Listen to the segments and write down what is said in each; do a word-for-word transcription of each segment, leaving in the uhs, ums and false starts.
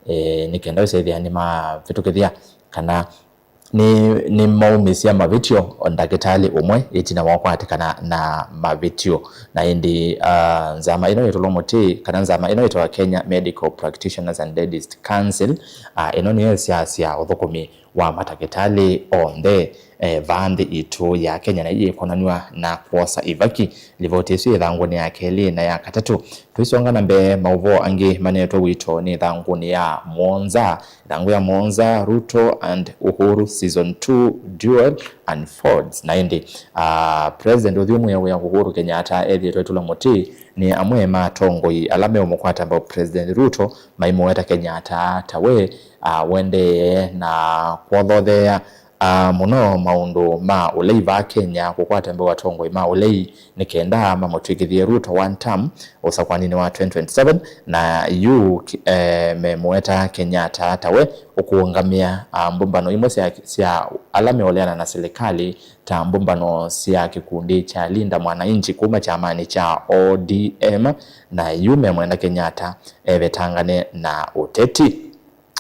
eh, nĩ kenda wĩsethĩa nĩmavĩtũkĩthya kana nĩ, nĩmaumĩsya mavĩtyo o ndakĩtalĩ ũmwe ĩtina wa kũkwatĩkana na mavĩtyo. Na ĩndĩ, ah, nzama ĩno yĩtũlwa mũtĩ, kana nzama ĩno yĩtawa Kenya Medical Practitioners and Dentist Council, ah, ĩno nĩyo ĩsyaasya ũthũkũmi wa matakĩtalĩ onthe, eh, vaa nthĩ itũ ya Kenya, na ii ĩkonanw'a na kwosa ivaki. Livoti ĩsu yĩ ĩthangũnĩ ya kelĩ na ya katatũ. Tũisonga na mbee, maũvoo angĩ manetwe wito nĩ ĩthangũnĩ ya mũonza. Ĩthangũ ya mũonza, Ruto and Uhuru season two duel unfolds. Na ĩndĩ, ah, President ũthyũmũĩe wĩa Uhuru Kenyatta ethĩĩtwe ĩtũla mũtĩ nĩ amwe ma atongoi ala meũmũkwata mbau President Ruto, maimũweta Kenyatta ta we, ah, wendee na kwothotheea, ah, mũno maũndũ ma ũlei vaa Kenya, kũkwata mbau atongoi ma ũlei nĩ kenda mamũtw'ĩkĩthye Ruto one term ũsakwaninĩ wa twenty twenty-seven, na yu, eh, memũweta Kenyatta ta we ũkũũngamĩa, ah, mbũmbano imwe sya, sya ala meũleana na silikalĩ, ta mbũmbano sya kĩkundi kya Linda Mwananchi kuma kyamanĩ kya O D M, na yu memwenda Kenyatta evetangane na ũteti.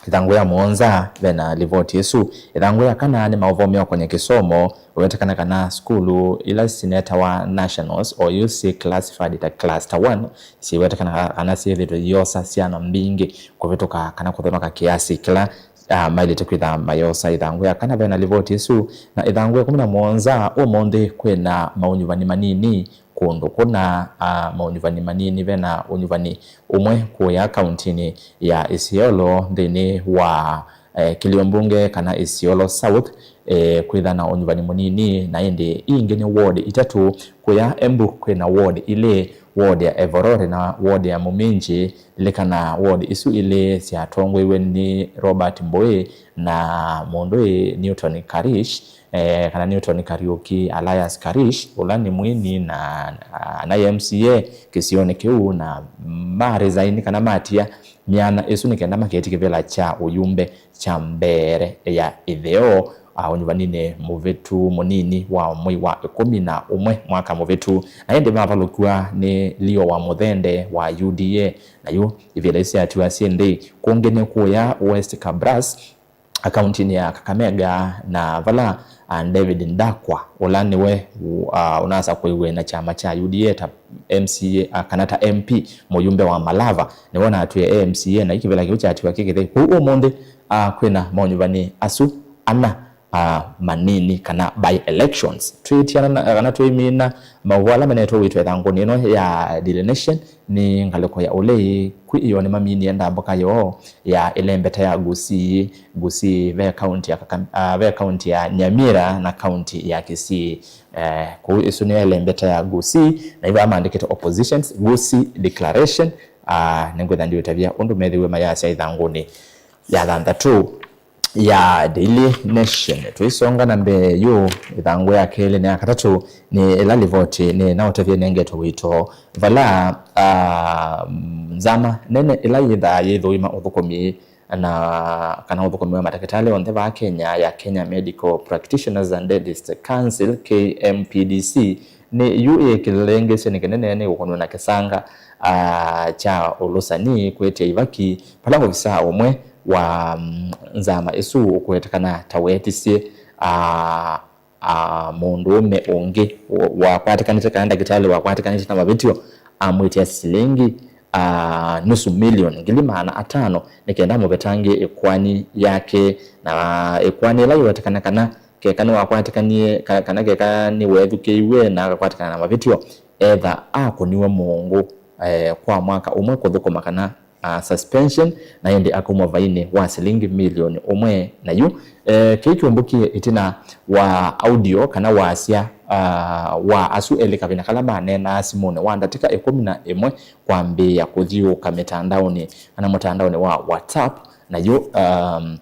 Ĩthangũ ya mũonza vena livoti ĩsu. Ĩthangũ ya kana nĩ maũvoo meũkonye kĩsomo. Ũwetekana kana sukulu ila sinetawa nationals, o yu syĩ classified ta cluster one, syĩwetekana kana syĩthĩtwe yosa syana mbingĩ kũvĩtũka kana kũthonoka kĩasi kĩla, ah, maĩlĩte kwĩtha mayosa. Ĩthangũ ya kana vena livoti ĩsu. Na ĩthangũ ya ĩkũmi na mũonza, ũmũnthĩ kwĩna maũnyuvani manini kũndũ kũna, ah, maũnyuvani manini. Vena ũnyuvani ũmwe kũya kauntinĩ ya Isiolo nthĩnĩ wa, eh, kĩlio mbunge kana Isiolo South, eh, kwĩtha na ũnyuvani mũnini, na ĩndĩ ii ingĩ nĩ ward itatũ. Kũya Embu kwĩna ward ilĩ, ward ya Evorore na ward ya Muminji. Lilikana ward isu ilĩ syatongoiw'e nĩ Robert Mbũĩ na mũndũ ĩ Newton Karish, eh, kana Newton Kariuki, alias Karish, ũla nĩ mwini na, na, na M C A kĩsionĩ kĩu, na ma resign kana matia myanya ĩsu nĩ kenda maketi kĩvĩla kya ũyumbe kya mbee ya ĩtheo, ah, ũnyuvaninĩ mũvĩtu mũnini wa mwei wa ĩkũmi na ũmwe mwaka mũvĩtu. Na ĩndĩ mavalũkw'a nĩ Leo wa Mũthende wa U D A, na yu ivĩla isu syatiwa syĩ nthĩ. Kũngĩ nĩ kũya West Kabras, akauntinĩ ya Kakamega, na vala, ah, David Ndakwa, ũla nĩwe, ah, ũnasakũiwe na kyama kya U D A ta M C A, ah, kana ta M P, mũyumbe wa Malava, nĩwe ũnatwie e M C A, na yu kĩvĩla kĩu kyatiwa kĩ kĩthei. Kwoou ũmũnthĩ, ah, kwĩna maũnyuvani asu ana, ah, manini kana by-elections. Twĩtiana na, kana twĩmina maũvoo ala menetwe wĩtwa ĩthangũnĩ ĩno ya Daily Nation, nĩ ngalĩko ya ũlei kwĩ ĩyoo nĩmaminie ndambũka yoo ya ĩlembeta ya Gusii, Gusii ve kaunti ya Kakam-, ah, ve kaunti ya Nyamira na kaunti ya Kisii. Eh, kũu ĩsu nĩyo ĩlembeta ya Gusii, na ivaa maandĩkĩte oppositions, Gusii declaration. Ah, nĩngwĩtha ndiũtavya ũndũ methĩwe mayasya ĩthangũnĩ ya thanthatũ ya Daily Nation. Tũisonga na mbee, yu ĩthangũ ya kelĩ na ya katatũ nĩ ĩla livoti nĩ naũtavye nengetwe wito vala, ah, nzama nene ĩla yĩthaa yĩthũima ũthũkũmi na kana ũthũkũmi wa matakĩtalĩ onthe vaa Kenya ya Kenya Medical Practitioners and Dentists Council, K M P D C, nĩ yu ĩkĩlengesye nĩ kĩnene nĩ ũkonwa na kĩsanga, ah, kya ũlũsani kwĩtya ivaki vala ovisaa ũmwe wa, mm, nzama ĩsu ũkũwetekana ta weetisye, ah, ah, mũndũũme ũngĩ wa-, wakwatĩkanĩte kana ndakĩtalĩ wakwatĩkanĩte na mavĩtyo amwĩtya silingi, ah, nusu milioni, ngili maana atano, nĩ kenda amũvetange ĩkoani yake, na ĩkoani ĩla yĩwetekana kana keka nĩwakwatĩkanie, ka-, kana keka nĩweethukĩiw'e na akakwatĩkana na mavĩtyo, etha akũniwe mũũngũ, eh, kwa mwaka ũmwe kũthũkũma kana, ah, suspension, na ĩndĩ akaumwa vainĩ wa silingi milioni ũmwe. Na yu, eh, kĩĩ kyũmbũkie ĩtina wa audio kana wasya, ah, wa asu elĩ kavina kala maneenaa simũnĩ wa ndatĩka ĩkũmi na ĩmwe kwambĩĩa kũthiũũka mĩtandaonĩ kana mũtandaonĩ wa WhatsApp. Na yu, um,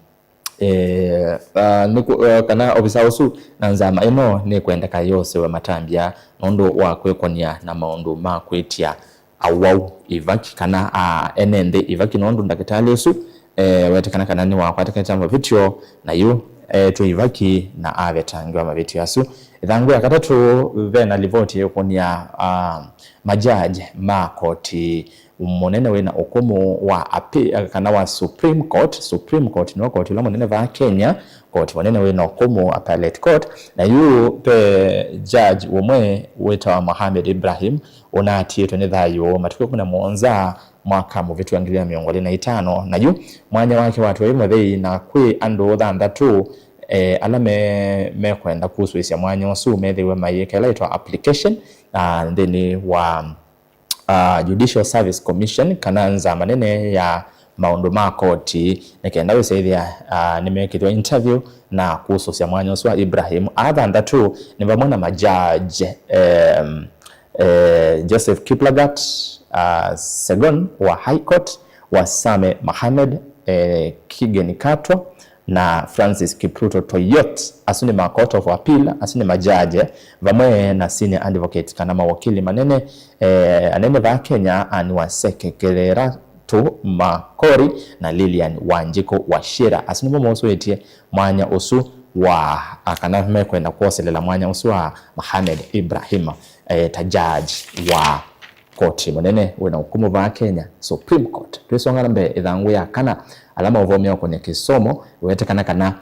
Eh, ah, nĩkũ-, eh, kana ovisa ũsu na nzama ĩno nĩkwendeka yosewe matambya nũndũ wa kwĩkonia na maũndũ ma kwĩtya awau ivaki kana, ah, ene nthĩ ivaki, nũndũ ndakĩtalĩ ũsu, eh, wetekana kana nĩwakwatĩkanĩte na mavĩtyo, na yu eetwe ivaki na avetangĩwa mavĩtyo asu. Ĩthangũ ya katatũ, ve na livoti ĩũkũnia, ah, majaji ma koti mũnene wĩna ũkũmũ wa appe-, kana wa Supreme Court. Supreme Court nĩwe koti ũla mũnene vaa Kenya, koti mũnene wĩna ũkũmũ, appellate court. Na yu ve judge ũmwe wĩtawa Mohamed Ibrahim ũnaatiĩtwe nĩ thayũ matukũ ĩkũmi na mũonza mwaka mũvĩtu wa ngili igĩrĩ na mĩongo ĩlĩ na itano. Na yu mwanya wake watw'e mũthei, na kwĩ andũ thanthatũ, eh, ala me, mekwenda kusũĩsya mwanya ũsu methĩwe mayĩka ĩla yĩtawa application, ah, nthĩnĩ wa, ah, Judicial Service Commission, kana nzama nene ya maũndũ ma koti, nĩ kenda wĩsĩthĩa, ah, nĩmekĩthwa interview na kusũsya mwanya ũsu wa Ibrahim. Aa thanthatũ nĩ vamwe na majaji, em, eh, Joseph Kiplagat, ah, Segon wa High Court, Wasame Mohamed, eh, Kigen Katwa, na Francis Kipruto Toyot. Asu nĩ ma Court of Appeal, asu nĩ majaji, vamwe na senior advocate kana mawakili manene, eh, anene vaa Kenya, Anne Waseke Kĩrĩra tu Makori na Lilian Wanjikũ Wachira. Asu nĩmo mosũĩtye mwanya ũsu wa, a, kana mekwenda kwoselela mwanya ũsu wa Mohamed Ibrahim, eh, ta judge wa koti mũnene wĩna ũkũmũ vaa Kenya, Supreme Court. Twĩsonga na mbee, ĩthangũ ya kana, ala maũvoo meũkũnĩa kĩsomo, ĩwetekana kana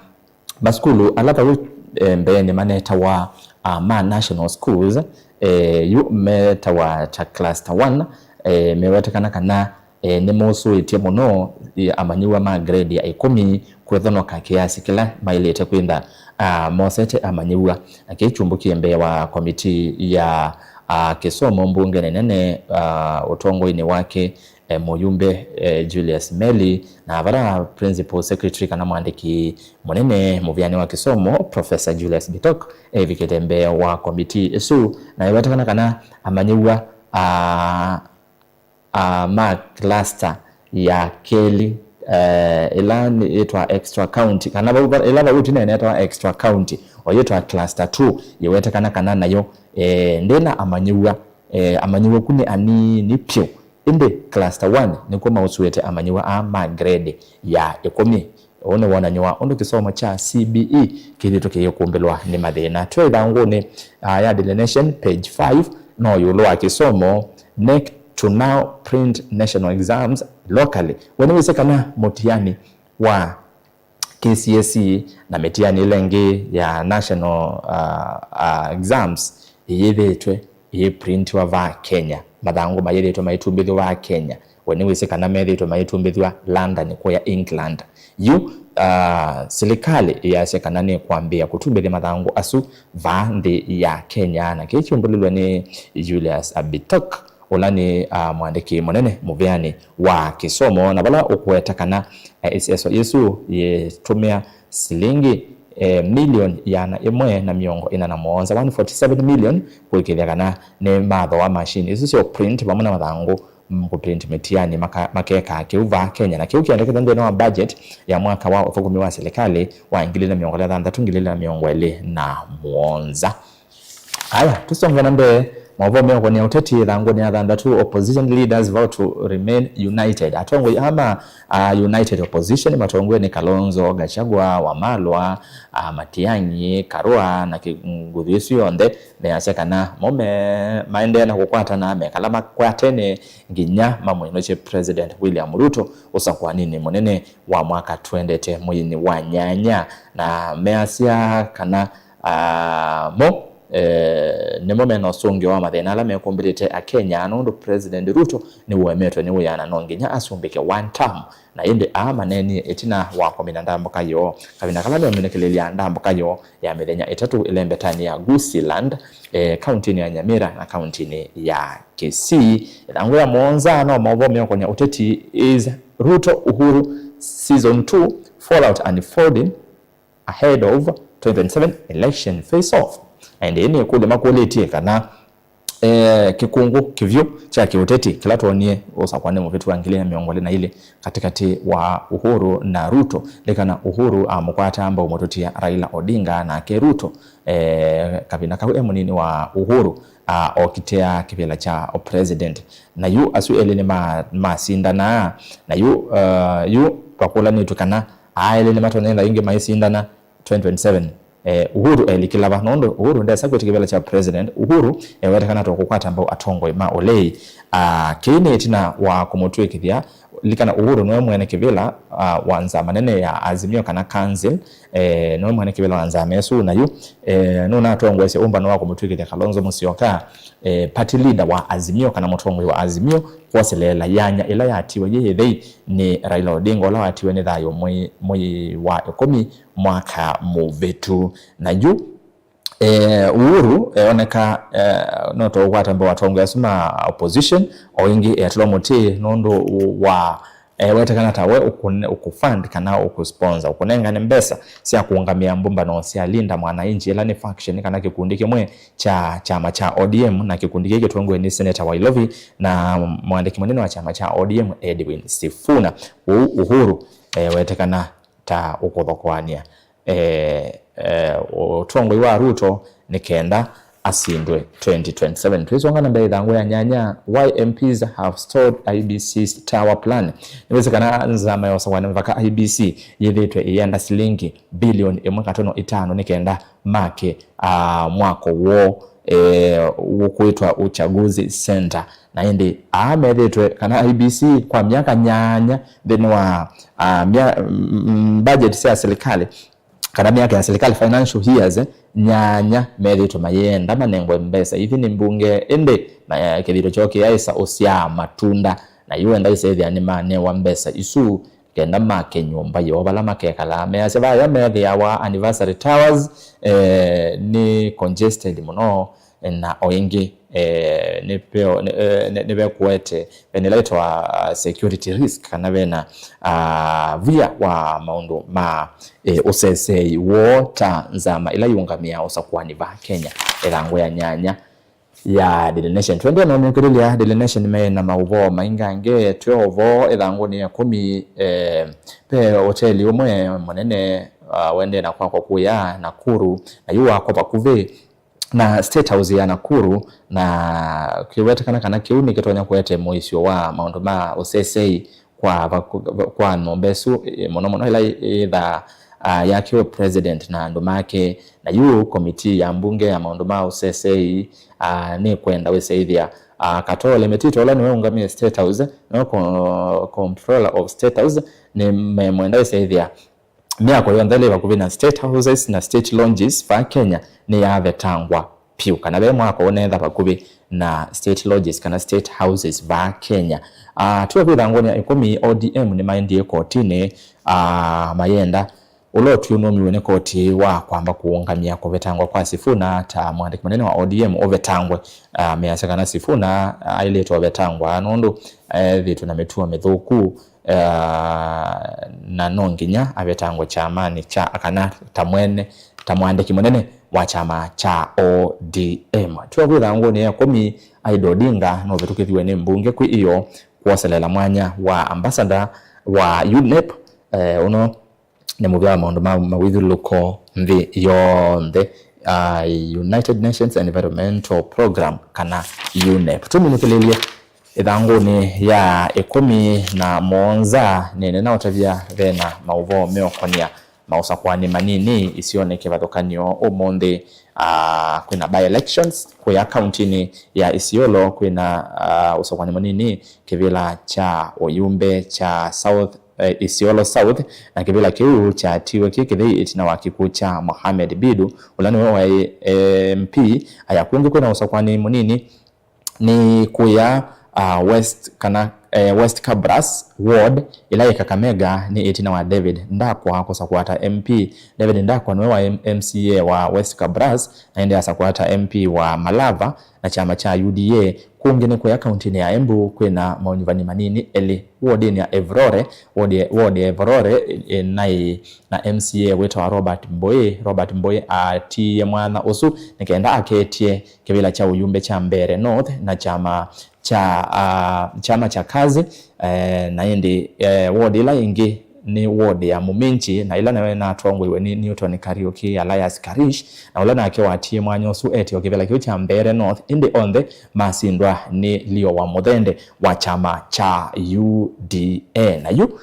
masukulu ala vau, eh, mbeenĩ manetawa, ah, ma national schools, eh, yu metawa ta cluster one, eh, mewetekana kana, eh, nĩmosũĩtye mũno, eh, amanyĩw'a ma grade ya ĩkũmi kwĩthonoka kĩasi kĩla maĩlĩte kwĩtha, ah, mosete amanyĩw'a. Na kĩu kyumbũkie mbee wa komitii ya, ah, kĩsomo mbungenĩ nene, ah, ũtongoinĩ wake, eh, mũyumbe, eh, Julius Meli, na vala principal secretary kana mwandĩki mũnene mũvĩanĩ wa kĩsomo, Professor Julius Bitok, evikĩte mbee wa komitii ĩsu, na ĩwetekana kana amanyĩw'a, ah, ah, ma cluster ya kelĩ, eh, ĩla nĩ yĩtwa extra county, kana vau, ĩla vau ĩtina ĩnetawa extra county, o yĩtwa cluster two, yĩwetekana kana nayo, eh, ndĩna amanyĩw'a, eh, amanyĩw'a ku nĩ anini pyũ. Ĩndĩ cluster one nĩkw'o mausũĩte amanyĩw'a aa ma grade ya ĩkũmi. Ũũ nĩ wonany'o wa ũndũ kĩsomo kya C B E kĩthĩtwe kĩyĩkumbĩlwa nĩ mathĩna. Twĩ ĩthangũnĩ, ah, ya Daily Nation, page five, no ĩũlũ wa kĩsomo, NEC to now print national exams locally. We nĩwĩsĩ kana mũtiani wa K C S E na mĩtiani ĩla ĩngĩ ya national, ah, ah, exams ĩyĩthĩtwe ĩyĩprintiwa vaa Kenya? Mathangũ mayĩthĩtwe maitumbĩthw'a vaa Kenya, we nĩwĩsĩ kana methĩtwe maitumbĩthw'a London kũya England? Yu, ah, silikalĩ ĩyasya kana nĩkwambĩĩa kũtumbĩthya mathangũ asu vaa nthĩ ya Kenya, na kĩĩ kyumbũlilwe nĩ Julius Abitok, ũla nĩ, ah, mwandĩki mũnene mũvĩanĩ wa kĩsomo, na vala ũkũweta kana, eh, ĩseso yĩsu yĩtũmĩa silingi, eh, milioni ĩana ĩmwe na mĩongo ĩna na mũonza, one forty seven million, kũĩkĩĩthya kana nĩmathooa machine isu sya print vamwe na mathangũ, mm, kũprint mĩtiani maka-, makekaa kĩu vaa Kenya, na kĩu kĩendekete nthĩnĩ wa budget ya mwaka wa ũthũkũmi wa silikalĩ wa ngili ilĩ na mĩongo ĩlĩ na thanthatũ, ngili ilĩ na mĩongo ĩlĩ na mũonza. Aya, tũsonge na mbee. Maũvoo meũkũnĩa ũteti ĩthangũnĩ ya thanthatũ, opposition leaders vow to remain united. Atongoi ama, ah, united opposition matongoe nĩ Kalonzo, Gachagua, Wamalwa, ah, Matiang'i, Karua na kĩ-, nguthu ĩsu yonthe measya kana mo me-, maendee na kũkwatana, mekala makwatene nginya mamwĩnũkye President William Ruto ũsakũaninĩ mũnene wa mwaka twendete mweinĩ wa nyanya, na measya kana, ah, mo, eh, nĩmo mena ũsũngĩo wa mathĩna ala mekumbĩlĩte Akenya, nũndũ President Ruto nĩwĩemetwe nĩ wĩa na no nginya asumbĩke one term. Na ĩndĩ aa maneenie ĩtina wa kũmina ndambũka yoo, kavinda kala meũminĩkĩlĩlya ndambũka yoo ya mĩthenya ĩtatũ ĩlembetanĩ ya Gusii Land, eh, kauntinĩ ya Nyamira na kauntinĩ ya Kisii. Ĩthangũ ya mũonza no maũvoo meũkũnĩa ũteti is Ruto Uhuru season two, fallout unfolding ahead of twenty twenty-seven election face off. Na ĩndĩ ĩĩ nĩ ĩkũlyo makũlĩtye kana, eh, kĩkũngũ kĩvyũ kya kĩũteti kĩla twonie ũsakũanĩ mũvĩtu wa ngili na mĩongo ĩlĩ na ilĩ katĩkatĩ wa Uhuru na Ruto. Lilikana Uhuru amũkwataa mbau mũtũtia Raila Odinga, nake Ruto, eh, kavinda kau e mũnini wa Uhuru, a, okitĩa kĩvĩla kya president. Na yu asu elĩ nĩma-, masindanaa. Na yu, uh, yu vakũlanĩtw'e kana aa elĩ nĩmatonya ĩla ĩngĩ maisindana twenty twenty-seven, Eh, Uhuru elikĩla va, nũndũ Uhuru ndesa kwĩtĩkĩla kĩvĩla kya president. Uhuru ewetekana ta ũkũkwata mbau atongoi ma ũlei. Ah, kĩĩ nĩ ĩtina wa kũmũtw'ĩkĩthya, likana Uhuru nĩwe mwene kĩvĩla, ah, wa nzama nene ya Azimio kana council, eh, nĩwe mwene kĩvĩla wa nzama ĩsu, na yu, eh, nũnatongoesye ũmbano wa kũmũtw'ĩkĩthya Kalonzo Musyoka, eh, party leader wa Azimio kana mũtongoi wa Azimio, kwoseleela yanya ĩla yatiwe yĩ ĩthei nĩ Raila Odinga, ũla watiwe nĩ thayũ mwei, mwei wa ĩkũmi mwaka mũvĩtu. Na yu, eh, Uhuru eoneka, eh, no tũkwata mbau atongoi asu ma opposition, o ĩngĩ etũla mũtĩ nũndũ wa, eh, wetekana ta we ũkũne-, ũkũfund kana ũkũsponsor, ũkũnengane mbesa sya kũũngamĩa mbũmbano sya Linda Mwananchi, ĩla nĩ faction kana kĩkundi kĩmwe kya kyama kya O D M, na kĩkundi kĩĩ kĩtongoew'e nĩ Senator wa Ilovi na mwandĩki mũnene wa kyama kya O D M Edwin Sifuna. Ũu Uhuru, eh, wetekana ta ũkũthokoany'a, eh, eh, ũtongoi wa Ruto nĩ kenda asindwe twenty twenty-seven. Twĩsonga na mbee, ĩthangũ ya nyanya, Why M Ps have stalled I E B C's tower plan. Nĩwĩsĩ kana nzama ya ũsakũani mĩvaka I E B C yĩthĩĩtwe ĩyenda silingi bilioni ĩmwe katono itano nĩ kenda make, ah, mwako woo, eh, ũkwĩtwa Uchaguzi Center. Na ĩndĩ aa methĩtwe kana I E B C kwa myaka nyanya nthĩnĩ wa, ah, mya-, mm, mm, budget sya serikali, kana myaka ya serikali, financial years, eh, nyanya methĩtwe mayĩenda manengwe mbesa ithi nĩ mbunge, ĩndĩ na, eh, kĩthito kyoo kĩyaĩsa ũsyaa matunda, na yu enda ĩsethĩa nĩmanewa mbesa isu kenda make nyũmba yoo vala makekalaa. Measya vaya methĩawa anniversary towers, eh, nĩ congested mũno, na o ĩngĩ, eh, nĩveo-, nĩ-, eh, nĩ-, nĩvekuete vena ĩla ĩtawa security risk, kana vena, ah, via wa maũndũ ma, eh, ũseseei woo ta nzama ĩla yĩũngamĩaa ũsakũani va Kenya. Ĩthangũ ya nyanya ya Daily Nation. Twendee na ũmĩkĩlĩlya Daily Nation, me na maũvoo maingangĩ. Twĩ o vo ĩthangũnĩ ya ĩkũmi, eh, ve oteli ũmwe mũnene, ah, wendee na kwakwa kũya Nakuru, na yu wakwa vakuvĩ na State House ya Nakuru, na kĩwetekana kana kĩu nĩkĩtonya kũete mũisyo wa maũndũ ma ũsesei kwa vaku-, kwa nyũmba ĩsu, eh, mũno mũno ĩla yĩthaa, ah, yakĩwe president na andũ make. Na yu komiti ya mbunge ya maũndũ ma ũsesei, ah, nĩkwenda wĩsyaĩthya, ah, Katole Metito, ũla nĩwe ũngamĩe State House, nĩwe co-, controller of State House, nĩmemwenda wĩsyaĩthya myako yonthe ĩla yĩ vakuvĩ na state houses na state lodges vaa Kenya nĩyavetangwa vyũ, kana ve mwako ũneetha vakuvĩ na state lodges kana state houses vaa Kenya. Ah, twĩ ĩthangũnĩ ya ĩkũmi, O D M nĩmaendie kotinĩ, ah, mayenda ũla ũtwi ũnũmiw'e nĩ koti wa kwamba kũũngamya kũvetangwa kwa Sifuna ta mwandĩki mũnene wa O D M ũvetangwe. Ah, measya kana Sifuna aĩlĩte ũvetangwa nũndũ ethĩĩtwe na mĩtuo mĩthũku. Ah, na no nginya avetangwe kyamanĩ kya, kana ta mwene, ta mwandĩki mũnene wa kyama kya O D M. Twĩ ĩthangũnĩ ya ĩkũmi, Aida Odinga nũvĩtũkĩthiw'e nĩ mbunge kwĩ ĩyo kwoselela mwanya wa ambassador wa U N E P. Eh, ũno nĩ mũvĩa wa maũndũ ma mawĩthyũlũlũko nthĩ yonthe, ah, United Nations Environmental Program, kana U N E P. Tũminũkĩlĩlye ĩthangũnĩ ya ĩkũmi na mũonza, nĩnĩnaũtavya vena maũvoo meũkonĩa maũsakũani manini isionĩ kĩvathũkany'o ũmũnthĩ. Ah, kwĩna by-elections kũya kauntinĩ ya Isiolo, kwĩna, ah, ũsakũani mũnini kĩvĩla kya ũyumbe kya South, eh, Isiolo South, na kĩvĩla kĩu kyatiwe kĩ kĩthei ĩtina wa kĩkw'ũ kya Mohamed Bidu, ũla nĩwe waĩ M P. Aya kũngĩ kwĩna ũsakũani mũnini nĩ kũya, ah, West, kana, eh, West Kabras ward, ĩla yĩ Kakamega, nĩ ĩtina wa David Ndakwa kũsakũa ta M P. David Ndakwa nĩwe wa M-, M C A wa West Kabras, na ĩndĩ asakũa ta M P wa Malava na kyama kya U D A. Kũngĩ nĩ kũya kauntinĩ ya Embu, kwĩna maũnyuvani manini elĩ wodinĩ ya Evrore. Wodi, wodi ya Evrore, eh, naĩ na M C A wĩtawa Robert Mbũĩ. Robert Mbũĩ atiie mwanya ũsu nĩ kenda aketye kĩvĩla kya ũyumbe kya Mbeere North na kyama kya, ah, kyama kya Kazi, eh, na ĩndĩ, eh, wodi ĩla ĩngĩ nĩ wodi ya Mũminchi, na ĩla nayo ĩnatongoiwe nĩ Newton Kariuki alias Karish, na ũla nake watie mwanya ũsu etie o kĩvĩla kĩu kya Mbeere North, ĩndĩ onthe masindwa nĩ Leo wa Mũthende wa kyama kya U D A. Na yu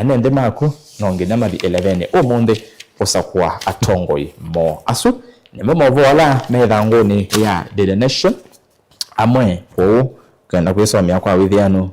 ene nthĩ maku no nginya mathi ĩlevenĩ ũmũnthĩ kũsakũa atongoi moo. Asu nĩmo maũvoo ala me ĩthangũnĩ ya Daily Nation amwe. Kwoou kenda kwĩsomea kwa wĩthĩanu,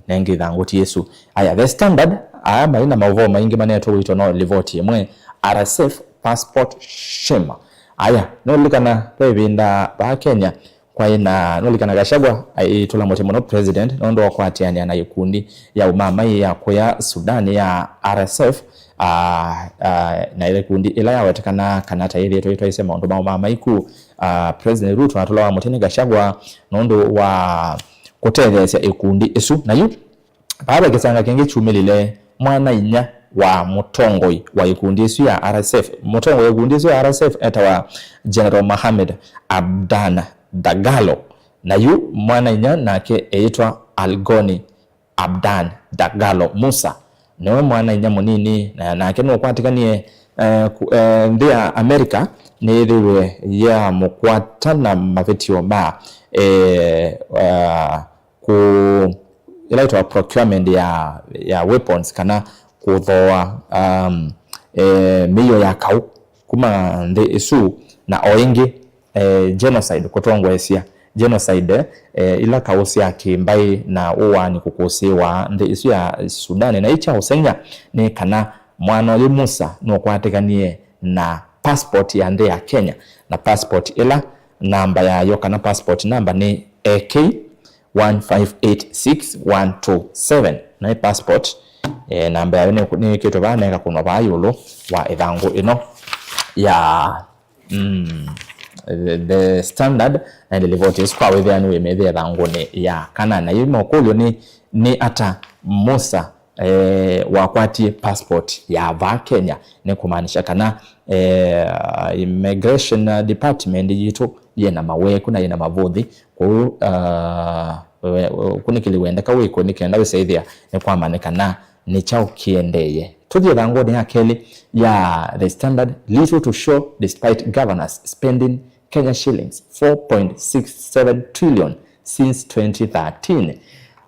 nenge ĩthangũ ti ĩsu. Aya, The Standard, aa mai na maũvoo maingĩ manetwe ũito no livoti ĩmwe, R S F passport shame. Aya, nũlilikana ve ĩvinda vaa Kenya kwaĩ na, nũlilikana Gachagua aitũla mũtĩ mũno president nũndũ wa kũatĩanĩa na ikundi ya umamai ya kũya Sudan ya R S F, aa, aa, na ĩla ikundi ĩla yawetekana kana ta ĩthĩĩtwe ĩtwaisye maũndũ ma umamai ku, aa, President Ruto atũlawa mũtĩ nĩ Gachagua nũndũ wa kũtetheesya ikundi ĩsu. Na yu vaa ve kĩsanga kĩngĩ kyumĩlile mwana-inyia wa mũtongoi wa ikundi ĩsu ya R S F. Mũtongoi wa ikundi ĩsu ya R S F etawa General Mohamed Abdan Dagalo, na yu mwana-inyia nake eĩtwa Algoni Abdan Dagalo Musa. Nĩwe mwana-inyia mũnini, na nake nũkwatĩkanie, eh, ku-, eh, nthĩ ya America nĩyĩthĩiwe yamũkwata na mavĩtyo ma, eh, ah, ku, ĩla ĩtawa procurement ya, ya weapons kana kũthooa, um, eh, mĩio ya kaũ kuma nthĩ ĩsu, na o ĩngĩ, eh, genocide, kũtongoesya genocide, eh, ila kaũ sya kĩmbaĩ na ũaani kũkũsĩĩwa nthĩ ĩsu ya Sudan. Na ĩ kya ũseng'ya nĩ kana mwana ũyũ Musa nũkwatĩkanie na passport ya nthĩ ya Kenya, na passport ĩla namba yayo kana passport namba nĩ A K one five eight six one two seven, na ĩ passport, eh, namba yayo nĩ, nĩĩkĩtwe vaa na ĩkakũnwa vaa ĩũlũ wa ĩthangũ ĩno ya, mm, The, The Standard, na ĩndĩ livoti ĩsu kwa wĩthĩanu wĩmĩthĩa ĩthangũnĩ ya kana. Na yu mokũlyo nĩ, nĩ ata Musa, eh, wakwatie passport ya vaa Kenya? Nĩ kũmaanisha kana, eh, immigration department yitũ yĩna maweku na yĩna mavũthi. Kwoou, ah, we-, we-, ũkunĩkĩli wendeka wĩkwe nĩ kenda wĩsaĩthĩa nĩ kwamanyĩka kana nĩ kyaũ kĩendeeye. Tũthiĩ ĩthangũnĩ ya kelĩ ya The Standard, little to show despite governors spending Kenya shillings four point six seven trillion since twenty thirteen.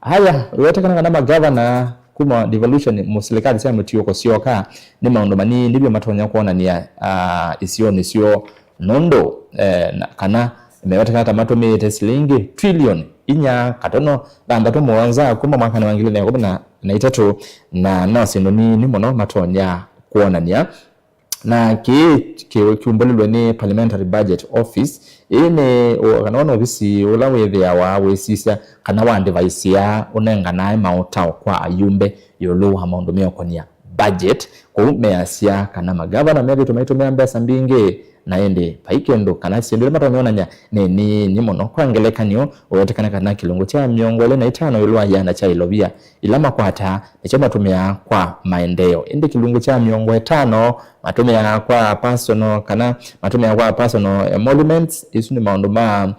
Aya, wetekana kana magavana kuma devolution mu silikalĩ sya mũtiũko syoka nĩ maũndũ manini vyũ matonya kwonany'a, ah, isionĩ syoo, nũndũ, eh, na, kana mewetekana ta matũmĩĩte silingi trillion inya katono thanthatũ mũonza kuma mwakanĩ wa ngili ilĩ na ĩkũmi na itatũ, na no syĩndũ nini mũno matonya kwonany'a. Na kĩĩ kĩ-, kĩumbũlilwe nĩ Parliamentary Budget Office. Ĩĩ nĩ ũ-, kana wona ovisi ũla wĩthĩawa wĩsisya kana wandĩvaisya ũnenganae maũtao kwa ayumbe ĩũlũ wa maũndũ meũkonia budget. Kwoou measya kana magavana methĩĩtwe maitũmĩa mbesa mbingĩ, na ĩndĩ vai kĩndũ kana syĩndũ ila matonya onany'a nĩ nini mũno. Kwa ngelekany'o, ũwetekana kana kĩlungu kya mĩongo ĩlĩ na itano ĩũlũ wa ĩana kya ilovia ila makwataa nĩkyo matũmĩaa kwa maendeeo, ĩndĩ kĩlungu kya mĩongo ĩtano matũmĩaa kwa personal, kana matũmĩaa kwa personal emoluments. Isu nĩ maũndũ ma,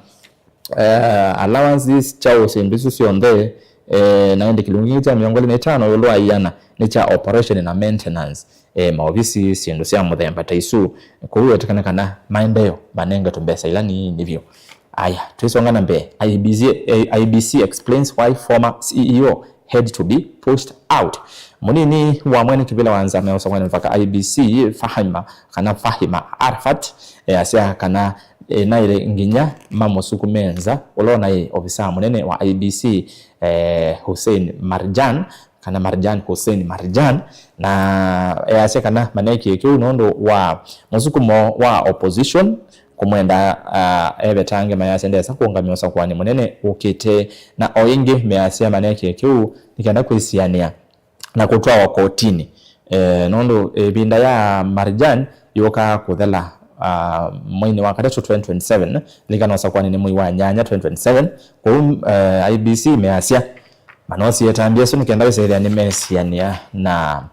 eh, allowances, kyaũ, syĩndũ isu syonthe, eh, na ĩndĩ kĩlungu kĩngĩ kya mĩongo ĩlĩ na itano ĩũlũ wa ĩana nĩ kya operation na maintenance, eh, maovisi, syĩndũ sya mũthemba ta isu. Kwoou wetekana kana maendeeo manengetwe mbesa ila nini vyũ. Aya, twĩsonga na mbee. I E B C, eh, I E B C explains why former C E O had to be pushed out. Mũnini wa mwene kĩvĩla wa nzama ya ũsongani mvaka I E B C, Fahima, kana Fahima Arafat, eh, asya kana, eh, naĩle nginya mamũsukume nza ũla ũnaĩ ovisaa mũnene wa I E B C, eh, Hussein Marjan, kana Marjan Hussein Marjan, na easya kana maneekie kĩu nũndũ wa mũsukumo wa opposition kũmwenda, ah, evetange, mayasya ndesa kũũngamĩa ũsakũani mũnene ũkĩte. Na o ĩngĩ measya maneekie kĩu nĩ kenda kwĩsianĩa na kũtwawa kotinĩ, eh, nũndũ ĩvinda ya Marjan yũkaa kũthela, ah, mweinĩ wa katatũ twenty twenty-seven, likana ũsakũani nĩ mwei wa nyanya twenty twenty-seven. Kwoou, eh, I E B C measya manosie ĩtambya ĩsu nĩ kenda wĩsĩthĩa nĩmesianĩa na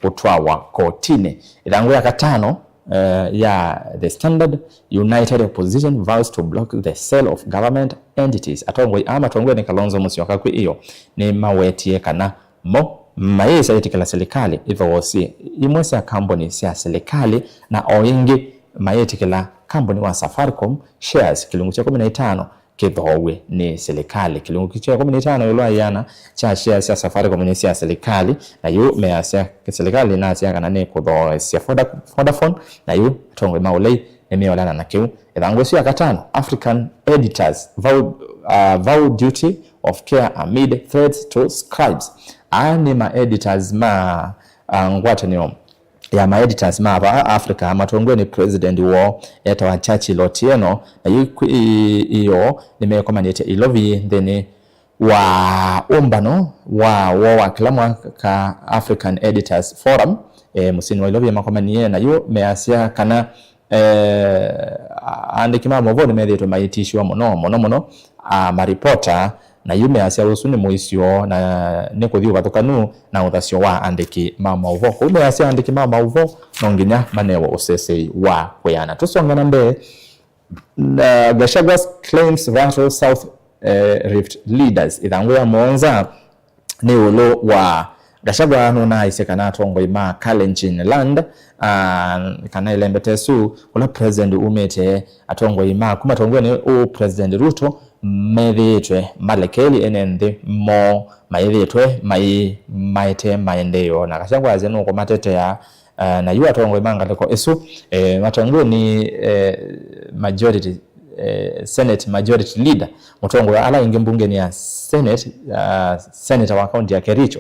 kũtwawa kotinĩ. Ĩthangũ ya katano, eh, ya The Standard, United Opposition vows to block the sale of government entities. Atongoi aa matongoew'e nĩ Kalonzo Musyoka kwĩ ĩyo nĩmawetie kana mo mayĩsa yĩtĩkĩla silikalĩ ĩthoosye imwe sya kambuni sya silikalĩ, na o ĩngĩ mayĩtĩkĩla kambuni wa Safaricom shares kĩlungu kya ĩkũmi na itano kĩthoowe nĩ silikalĩ. Kĩlungu kya ĩkũmi na itano ĩũlũ wa ĩana kya share sya Safaricom nĩ sya silikalĩ, na yu measya silikalĩ nasya kana nĩ kũthooesya Voda-, Vodafone, na yu atongoi ma ũlei nĩmeolana na kĩu. Ĩthangũ ĩsu ya katano, African editors vow, uh, vow duty of care amid threats to scribes. Aa nĩ ma editors ma, uh, ngwatanĩo ya ma editors ma vaa Africa matongoew'e nĩ president woo etawa Churchill Otieno, na yu kwĩ ĩoo nĩmekomanĩte Ilovi nthĩnĩ wa ũmbano wa woo wa kĩla mwaka African Editors Forum, e, mũsyĩnĩ wa Ilovi makomanie, na yu measya kana, e, aandĩki ma maũvoo nĩmethĩĩtwe maitishiwa mũno mũno mũno, a, maripota, na yu measya ũsu nĩ mũisyo na nĩ kũthi ũvathũkanu na ũthasyo wa aandĩki ma maũvoo. Kwoou measya aandĩki ma maũvoo no nginya manewe ũsesei wa kwĩana. Tũsonge na mbee, na Gachagua claims rattle South, eh, Rift leaders. Ĩthangũ ya mũonza nĩ ĩũlũ wa Gachagua nũnaaisye kana atongoi ma Kalenjin land, ah, kana ĩlembeta ĩsu kũla president umĩte, atongoi ma kuma tongoeni ũ President Ruto methĩĩtwe malekeli ene nthĩ moo mayĩthĩĩtwe mai maete maendeeo, na Gachagua asya nũkũmatetea. Eh, na yu atongoi ma ngalĩko ĩsu, eh, matongoew'e nĩ, eh, majority, eh, Senate majority leader, mũtongoi wa ala aingĩ mbungenĩ ya Senate, ah, senator wa kaunti ya Kericho,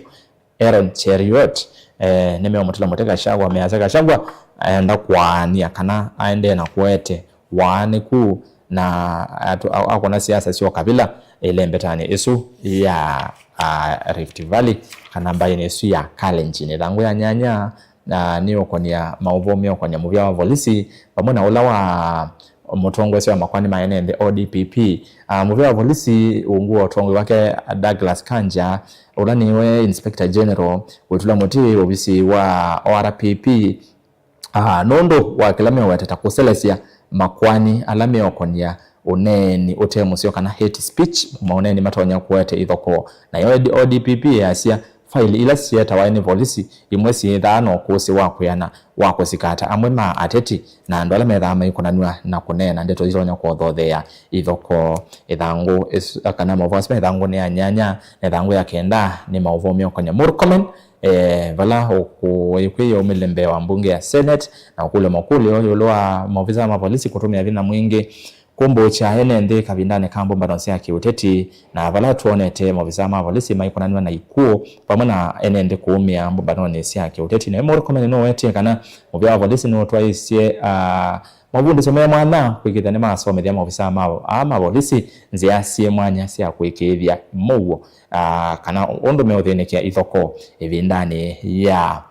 Aaron Cheruiyot, eh, nĩmeũmũtũla mũtĩ Gachagua, measya Gachagua aenda kũaany'a kana aendee na kũete waanĩku na atũ-, a-, akũna siasa sya ũkavĩla ĩlembetanĩ ĩsu ya, ah, Rift Valley kana mbaĩnĩ ĩsu ya Kalenjin. Ĩthangũ ya nyanya, na nĩũkũnĩa maũvoo meũkũnĩa mũvĩa wa volisi vamwe na ũla wa mũtongoesya wa makoani ma ene nthĩ, O D P P. Ah, mũvĩa wa volisi ungu wa ũtongoi wake Douglas Kanja, ũla nĩwe Inspector General, wĩtũla mũtĩ ovisi wa O R P P, ah, nũndũ wa kĩla mewetete kũselesya makoani ala meũkũnĩa ũneeni ũte mũseo kana hate speech, maũneeni matonya kũete ithokoo. Nayo O D P P yasya faili ila syetawa nĩ volisi imwe syĩthaa na ũkũsĩ wa kwĩana wa kũsikata amwe ma ateti na andũ ala methaa maikonanw'a na kũneena ndeto itonya kũthotheea ithokoo. Ĩthangũ ĩsu, kana maũvoo asu me ĩthangũnĩ ya nyanya na ĩthangũ ya kenda nĩ maũvoo meũkany'a Murkomen, eh, vala ũkũĩkwĩ yaumĩle mbee wa mbunge ya Senate na ũkũlya makũlyo ĩũlũ wa maovisa ma volisi kũtũmĩa vinya mwingĩ kũmbũkya ene nthĩ kavindanĩ ka mbũmbano sya kĩũteti, na vala twonete maovisa ma volisi maikonanw'a na ikuũ vamwe na ene nthĩ kũũmĩa mbũmbanonĩ sya kĩũteti. Naye Murkomen nũwetie kana mũvĩa wa volisi nũtwaisye, ah, mavundĩsyo me mwanya kwĩkĩĩthya nĩmasomethya maovisa ma, aa ma volisi nzĩa syĩ mwanya sya kwĩkĩĩthya mũuo, ah, kana ũndũ meũthĩnĩkĩa ithokoo ĩvindanĩ ya,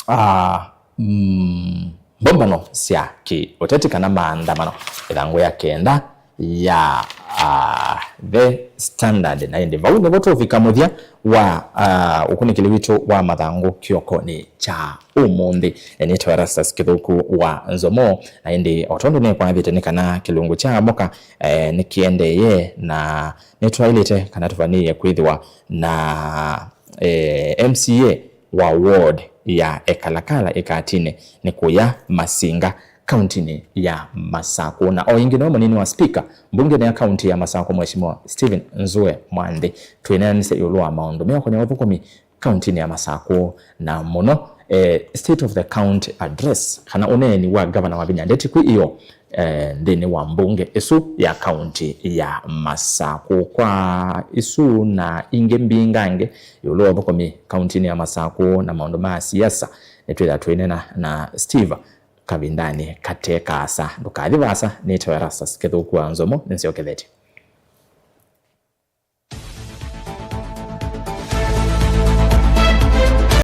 ah, mm, mbũmbano sya kĩũteti kana maandamano. Ĩthangũ ya kenda ya, ah, The Standard. Na ĩndĩ vau nĩvo tũvika mũthya wa, ah, ũkunĩkĩli witũ wa mathangũ kĩokonĩ kya ũmũnthĩ. E, nĩtawa Erastus Kĩthũku wa Nzomo, na ĩndĩ o tondũ nĩkwathĩte nĩ kana kĩlungu kya mũka, eh, nĩkĩendeeye, na nĩtwaĩlĩte kana tũvanĩĩe kwĩthĩwa na, eh, M C A wa ward ya Ekalakala Ĩkatinĩ nĩ kũya Masinga, kauntinĩ ya Masakũ. Na o ĩngĩ nĩwe mũnini wa spika mbungenĩ ya kaunti ya Masakũ, Mheshimiwa Stephen Nzue Mwanthi. Twĩneenanĩsya ĩũlũ wa maũndũ meũkony'a ũthũkũmi kauntinĩ ya Masakũ, na mũno, eh, State of the County Address, kana ũneeni wa ngavana wa vinya ndeti kwĩ ĩyo, eh, nthĩnĩ wa mbunge ĩsu ya kaunti ya Masakũ. Kwa isu na ingĩ mbingangĩ ĩũlũ wa ũthũkũmi kauntinĩ ya Masakũ na maũndũ ma siasa, nĩtwĩtha twĩneena na Steve kavindanĩ kate kaasa. Ndũkathi vaasa, nĩtawa Erastus Kĩthũku wa Nzomo, nĩnzyokethetye.